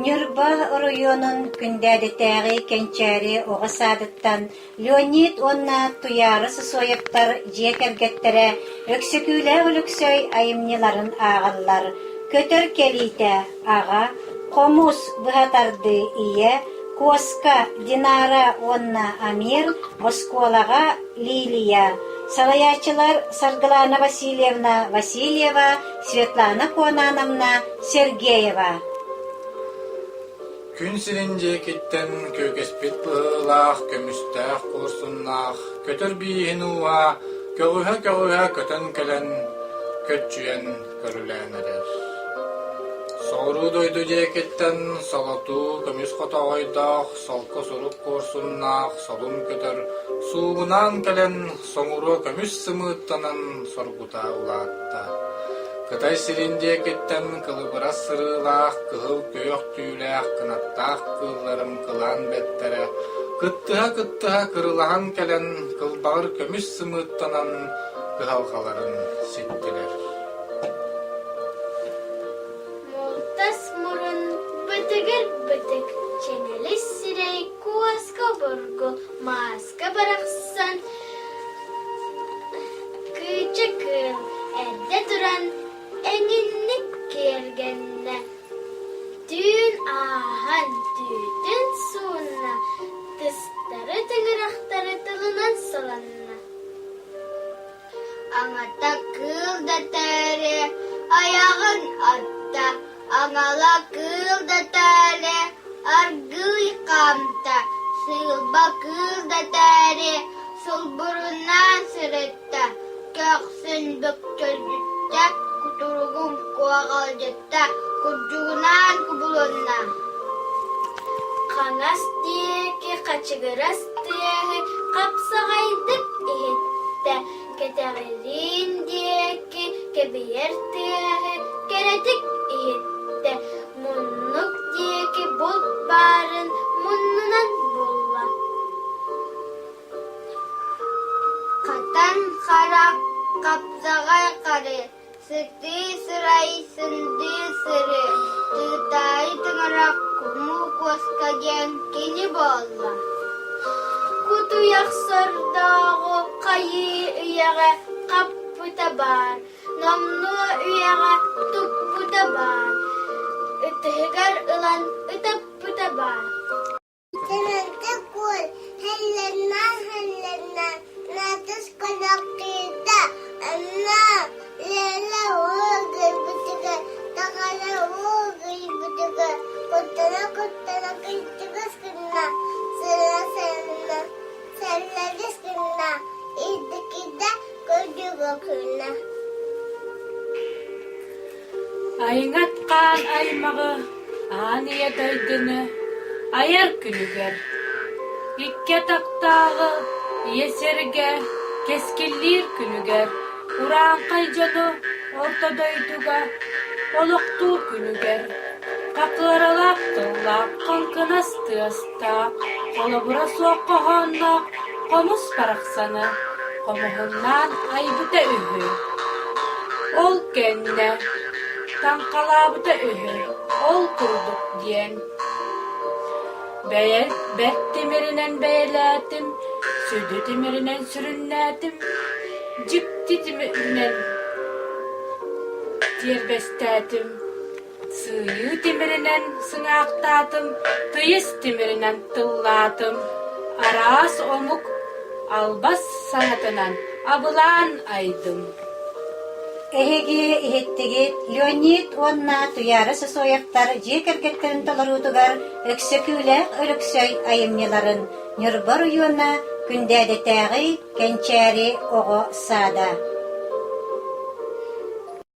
Ньурба оройуонун Күндээдэтээҕи Кэнчээри оҕо саадыттан Леонид уонна Туйаара Сысоевтар дьиэ кэргэттэрэ Өксөкүүлээх Өлөксөй айымньыларын ааҕаллар. Көтөр кэлиитэ аҕа, хомус быһа тардыы ийэ, куоска Динара уонна Амир оскуолаҕа Лилия, салайааччылар Саргылана Васильевна Васильева, Светлана Куонановна Сергеева. Күн сирин диэкиттэн күөгэспит быһыылаах, көмүстээх куорсуннаах, көтөр бииһин ууһа көҕүһэ-көҕүһэ көтөн кэлэн, көччүйэн көрүлээн эрэр. Соҕуруу дойду диэкиттэн солотуу көмүс хотоҕойдоох, солко сурук куорсуннаах солун көтөр суугунаан кэлэн соҥуруо көмүс сымыыттанан соргута улаатта. Кытай сирин диэкиттэн кылыбырас сырыылаах кыһыл күөх түүлээх кынаттаах кыылларым кылаан бэттэрэ кыттыһа-кыттыһа кырылаһан кэлэн кылбаҕыр көмүс сымыыттанан кыһалҕаларын ситтилэр. Мултас мурун, бытыгыр бытык, чэҥэлис сирэй куоска обургу мааска барахсан кыыча кыыл эрдэ туран эҥинник киэргэннэ. Түүн ааһан түүтүн суунна, тыстары тыҥырахтары тылынан саланна. Аҥата кыыл да тээри айаҕын атта, аҥала кыыл да тээри аргыый хаамта, сыылба кыыл да тээри сулбурунаан сырытта, көхсүн бөкчөлдьүттэ, кутуругун куоҕалдьытта, курдьугунаан кубулунна. Хаҥас диэки хачыгырас тыаһы хапсаҕайдык иһиттэ, кэтэҕириин диэки кэбийэр тыаһы кэрэтик иһиттэ, муннук диэки булт баарын муннунан булла. Хатан харах хапсаҕай хары Сытыы сырай, сындыы сырыы, тыытаайы тыҥырах кумуу куоска диэн кини буолла. Кутуйах сордооҕу хайыы үйэҕэ хаппыта баар, номнуо үйэҕэ туппута баар, ытыһыгар ылан ытаппыта баар. Сэмэнтэ куол һэллэннэ-һэллэннэ Натас кэлэхтиирдэ Анна Лена уу гыйбытыгар Таҕара уу гыйбытыгар Куттана-куттана кыйдыгыс гынна Сыра-сылла сэллэгис гынна Ирдикидэ көрдүгө гынна Айыҥат хаан аймаҕы аан ийэ дойдуну айар күнүгэр, икки атахтааҕы ийэ сиргэ кэскиллиир күнүгэр, урааҥхай дьону орто дойдуга олохтуур күнүгэр, хакыаралаах тыллаах хаҥкынас тыастаах, холобура суох хоһоонноох хомус барахсаны хомуһуннаан айбыта үһү. Ол кэннэ таҥхалаабыта үһү, ол курдук диэн. Бэйэ бэрт тимиринэн бэйэлээтим, сүдү тимиринэн сүрүннээтим, дьикти тимиринэн тиэрбэстээтим Сыыйыы тимиринэн сыҥаахтаатым, тыйыс тимиринэн тыллаатым, араас омук албас саҥатынан абылаан айдым. Эһиги иһиттигит Леонид уонна Туйаара Сысоевтар дьиэ кэргэттэрин толоруутугар Өксөкүүлээх Өлөксөй айымньыларын Ньурба оройуона Күндээдэтээҕи Кэнчээри оҕо саада.